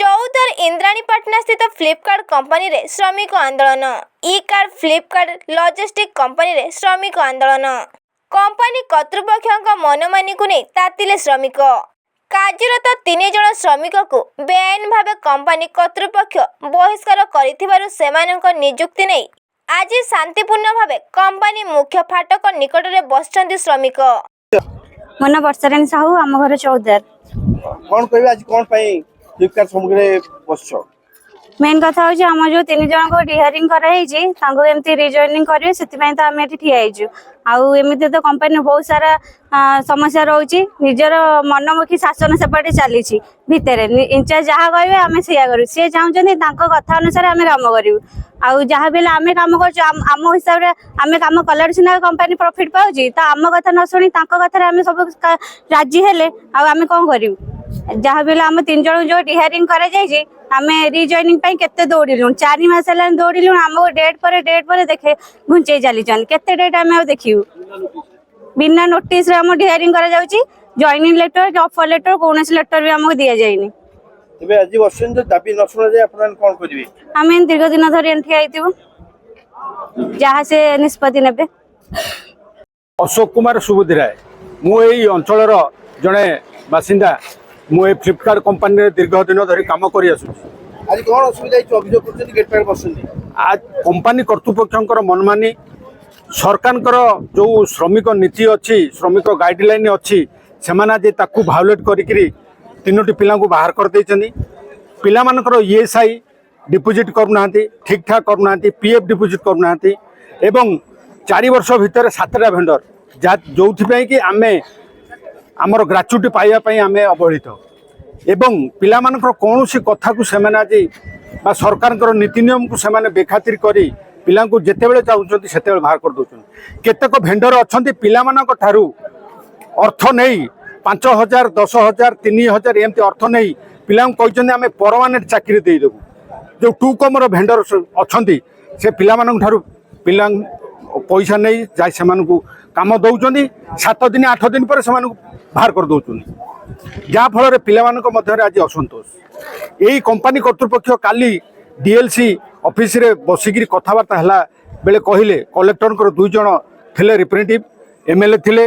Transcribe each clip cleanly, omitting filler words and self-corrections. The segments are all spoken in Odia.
ଚୌଦ୍ୱାର ଇନ୍ଦ୍ରାଣୀପାଟଣା ସ୍ଥିତ ଫ୍ଲିପକାର୍ଟ କମ୍ପାନୀରେ ଶ୍ରମିକ ଆନ୍ଦୋଳନ। ଇ କାର୍ଟ ଫ୍ଲିପକାର୍ଟ ଲଜିଷ୍ଟିକ୍ କମ୍ପାନୀରେ ଶ୍ରମିକ ଆନ୍ଦୋଳନ। କମ୍ପାନୀ କର୍ତ୍ତୃପକ୍ଷଙ୍କ ମନମାନିକୁ ନେଇ ତାତିଲେ ଶ୍ରମିକ। କାର୍ଯ୍ୟରତ 3 ଜଣ ଶ୍ରମିକକୁ ବେଆଇନ ଭାବେ କମ୍ପାନୀ କର୍ତ୍ତୃପକ୍ଷ ବହିଷ୍କାର କରିଥିବାରୁ ସେମାନଙ୍କ ନିଯୁକ୍ତି ନେଇ ଆଜି ଶାନ୍ତିପୂର୍ଣ୍ଣ ଭାବେ କମ୍ପାନୀ ମୁଖ୍ୟ ଫାଟକ ନିକଟରେ ବସିଛନ୍ତି ଶ୍ରମିକ। ମୋ ନାଁ ବର୍ଷାରାଣୀ ସାହୁ, ଆମ ଘର ଚୌଦ୍ୱାର। କ'ଣ କହିବେ, ଆଜି କ'ଣ ପାଇଁ ଫ୍ଲିପକାର୍ଟ ସମ୍ମୁଖରେ ବସିଛ? ମେନ୍ କଥା ହଉଛି, ଆମ ଯୋଉ 3 ଜଣଙ୍କୁ ଡିହାରିଂ କରାହେଇଛି, ତାଙ୍କୁ ଏମିତି ରିଜଏନିଂ କରିବେ, ସେଥିପାଇଁ ତ ଆମେ ଏଠି ଠିଆ ହେଇଛୁ। ଆଉ ଏମିତି ତ କମ୍ପାନୀ ବହୁତ ସାରା ସମସ୍ୟା ରହୁଛି। ନିଜର ମନମୁଖୀ ଶାସନ ସେପଟେ ଚାଲିଛି ଭିତରେ। ଇନଚାର୍ଜ ଯାହା କହିବେ, ଆମେ ସେଇଆ କରିବୁ। ସିଏ ଚାହୁଁଛନ୍ତି ତାଙ୍କ କଥା ଅନୁସାରେ ଆମେ କାମ କରିବୁ। ଆଉ ଯାହା ବି ହେଲେ ଆମେ କାମ କରୁଛୁ, ଆମ ହିସାବରେ ଆମେ କାମ କଲାଠୁ ସିନା କମ୍ପାନୀ ପ୍ରଫିଟ୍ ପାଉଛି। ତ ଆମ କଥା ନ ଶୁଣି ତାଙ୍କ କଥାରେ ଆମେ ସବୁ ରାଜି ହେଲେ ଆଉ ଆମେ କଣ କରିବୁ? ଯାହା ବି ହେଲେ ଆମ 3 ଜଣଙ୍କୁ ଯୋଉ ଡିହାରିଂ କରାଯାଇଛି, ଆମେ ରିଜଏନିଂ ପାଇଁ କେତେ ଦୌଡ଼ିଲୁଣି, 4 ମାସ ହେଲାଣି ଦୌଡ଼ିଲୁଣି। ଆମକୁ ଡେଟ୍ ପରେ ଡେଟ୍ ପରେ ଦେଖେ ଘୁଞ୍ଚେଇ ଚାଲିଛନ୍ତି। କେତେ ଡେଟ୍ ଆମେ ଆଉ ଦେଖିବୁ? ବିନା ନୋଟିସରେ ଆମ ଡିହାରିଂ କରାଯାଉଛି। ଜଏନିଂ ଲେଟର କି ଅଫର ଲେଟର, କୌଣସି ଲେଟର ବି ଆମକୁ ଦିଆଯାଇନି। ତେବେ ଆଜି ବସିଛନ୍ତି, ଯଦି ଦାବି ନ ଶୁଣାଯାଏ, ଆପଣମାନେ କ'ଣ କରିବେ? ଆମେ ଦୀର୍ଘ ଦିନ ଧରି ଏଠି ଠିଆ ହେଇଥିବୁ, ଯାହା ସେ ନିଷ୍ପତ୍ତି ନେବେ। ଅଶୋକ କୁମାର ସୁବୁଦ୍ଧିରାୟ। ମୁଁ ଏଇ ଅଞ୍ଚଳର ଜଣେ ବାସିନ୍ଦା। ମୁଁ ଏଇ ଫ୍ଲିପକାର୍ଟ କମ୍ପାନୀରେ ଦୀର୍ଘ ଦିନ ଧରି କାମ କରି ଆସୁଛି। ଆଜି କ'ଣ ଅସୁବିଧା ହେଇଛି, ଅଭିଯୋଗ କରୁଛନ୍ତି, ଗେଟ୍ ପାଖରେ ବସିଛନ୍ତି? କମ୍ପାନୀ କର୍ତ୍ତୃପକ୍ଷଙ୍କର ମନମାନି, ସରକାରଙ୍କର ଯେଉଁ ଶ୍ରମିକ ନୀତି ଅଛି, ଶ୍ରମିକ ଗାଇଡ଼ଲାଇନ୍ ଅଛି, ସେମାନେ ଆଜି ତାକୁ ଭାয়োଲେଟ୍ କରିକିରି ତିନୋଟି ପିଲାଙ୍କୁ ବାହାର କରିଦେଇଛନ୍ତି। ପିଲାମାନଙ୍କର ଇଏସ୍ଆଇ ଡିପୋଜିଟ୍ କରୁନାହାନ୍ତି, ଠିକ୍ଠାକ୍ କରୁନାହାନ୍ତି, ପିଏଫ୍ ଡିପୋଜିଟ୍ କରୁନାହାନ୍ତି ଏବଂ 4 ବର୍ଷ ଭିତରେ ସାତଟା ଭେଣ୍ଡର, ଯାହା ଯେଉଁଥିପାଇଁ କି ଆମେ ଆମର ଗ୍ରାଚୁଇଟି ପାଇବା ପାଇଁ ଆମେ ଅବହେଳିତ। ଏବଂ ପିଲାମାନଙ୍କର କୌଣସି କଥାକୁ ସେମାନେ ଆଜି ବା ସରକାରଙ୍କର ନୀତି ନିୟମକୁ ସେମାନେ ବେଖାତିର କରି ପିଲାଙ୍କୁ ଯେତେବେଳେ ଚାହୁଁଛନ୍ତି, ସେତେବେଳେ ବାହାର କରିଦେଉଛନ୍ତି। କେତେକ ଭେଣ୍ଡର ଅଛନ୍ତି, ପିଲାମାନଙ୍କ ଠାରୁ ଅର୍ଥ ନେଇ, 5,000, 10,000, 3,000 ଏମିତି ଅର୍ଥ ନେଇ ପିଲାଙ୍କୁ କହିଛନ୍ତି, ଆମେ ପରମାନେଣ୍ଟ ଚାକିରି ଦେଇଦେବୁ। ଯେଉଁ ଟୁ କମ୍ର ଭେଣ୍ଡର ଅଛନ୍ତି, ସେ ପିଲାମାନଙ୍କ ଠାରୁ ପିଲା ପଇସା ନେଇ ଯାଇ ସେମାନଙ୍କୁ କାମ ଦେଉଛନ୍ତି। 7 ଦିନ, 8 ଦିନ ପରେ ସେମାନଙ୍କୁ ବାହାର କରିଦେଉଛନ୍ତି, ଯାହାଫଳରେ ପିଲାମାନଙ୍କ ମଧ୍ୟରେ ଆଜି ଅସନ୍ତୋଷ। ଏଇ କମ୍ପାନୀ କର୍ତ୍ତୃପକ୍ଷ କାଲି ଡିଏଲସି ଅଫିସରେ ବସିକିରି କଥାବାର୍ତ୍ତା ହେଲା ବେଳେ କହିଲେ, କଲେକ୍ଟରଙ୍କର 2 ଜଣ ଥିଲେ ରିପ୍ରେଜେଣ୍ଟେଟିଭ୍, ଏମଏଲଏ ଥିଲେ,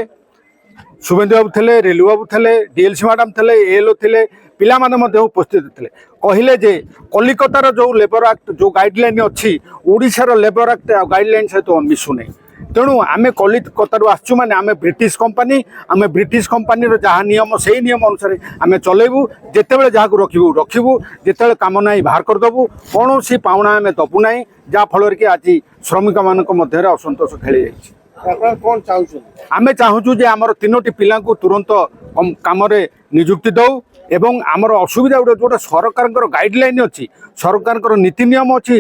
ଶୁଭେନ୍ଦୁ ବାବୁ ଥିଲେ, ରେଲୁ ବାବୁ ଥିଲେ, ଡିଏଲସି ମ୍ୟାଡ଼ାମ୍ ଥିଲେ, ଏଏଲଓ ଥିଲେ, ପିଲାମାନେ ମଧ୍ୟ ଉପସ୍ଥିତ ଥିଲେ। କହିଲେ ଯେ କଲିକତାର ଯେଉଁ ଲେବର ଆକ୍ଟ, ଯେଉଁ ଗାଇଡ଼ଲାଇନ୍ ଅଛି, ଓଡ଼ିଶାର ଲେବର ଆକ୍ଟ ଆଉ ଗାଇଡ଼ଲାଇନ୍ ସହିତ ମିଶୁନାହିଁ। ତେଣୁ ଆମେ କଲିକତାରୁ ଆସିଛୁ, ମାନେ ଆମେ ବ୍ରିଟିଶ କମ୍ପାନୀ, ଆମେ ବ୍ରିଟିଶ କମ୍ପାନୀର ଯାହା ନିୟମ, ସେଇ ନିୟମ ଅନୁସାରେ ଆମେ ଚଲେଇବୁ। ଯେତେବେଳେ ଯାହାକୁ ରଖିବୁ ରଖିବୁ, ଯେତେବେଳେ କାମ ନାହିଁ ବାହାର କରିଦେବୁ, କୌଣସି ପାଉଣା ଆମେ ଦେବୁ ନାହିଁ। ଯାହାଫଳରେ କି ଆଜି ଶ୍ରମିକମାନଙ୍କ ମଧ୍ୟରେ ଅସନ୍ତୋଷ ଖେଳି ଯାଇଛି। ଆପଣ କ'ଣ ଚାହୁଁଛନ୍ତି? ଆମେ ଚାହୁଁଛୁ ଯେ ଆମର ତିନୋଟି ପିଲାଙ୍କୁ ତୁରନ୍ତ କାମରେ ନିଯୁକ୍ତି ଦେଉ ଏବଂ ଆମର ଅସୁବିଧା ଗୋଟେ ଯେଉଁଟା ସରକାରଙ୍କର ଗାଇଡ଼ଲାଇନ୍ ଅଛି, ସରକାରଙ୍କର ନୀତି ନିୟମ ଅଛି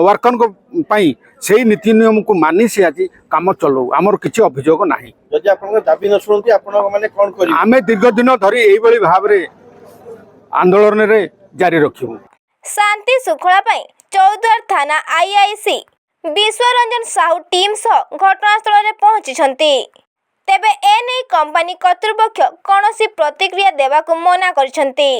ୱାର୍କରଙ୍କ ପାଇଁ, ସେଇ ନୀତି ନିୟମକୁ ମାନି ସେ ଆଜି କାମ ଚଲାଉ। ଆମର କିଛି ଅଭିଯୋଗ ନାହିଁ। ଯଦି ଆପଣଙ୍କ ଦାବି ନ ଶୁଣନ୍ତି, ଆପଣ ମାନେ କ'ଣ କରିବେ? ଆମେ ଦୀର୍ଘ ଦିନ ଧରି ଏଇଭଳି ଭାବରେ ଆନ୍ଦୋଳନରେ ଜାରି ରଖିବୁ। ଶାନ୍ତି ଶୃଙ୍ଖଳା ପାଇଁ ଚୌଦ୍ୱାର ଥାନା ଆଇଆଇସି ବିଶ୍ୱରଞ୍ଜନ ସାହୁ ଟିମ୍ ସହ ଘଟଣାସ୍ଥଳରେ ପହଞ୍ଚିଛନ୍ତି। ତେବେ ଏନେଇ କମ୍ପାନୀ କର୍ତ୍ତୃପକ୍ଷ କୌଣସି ପ୍ରତିକ୍ରିୟା ଦେବାକୁ ମନା କରିଛନ୍ତି।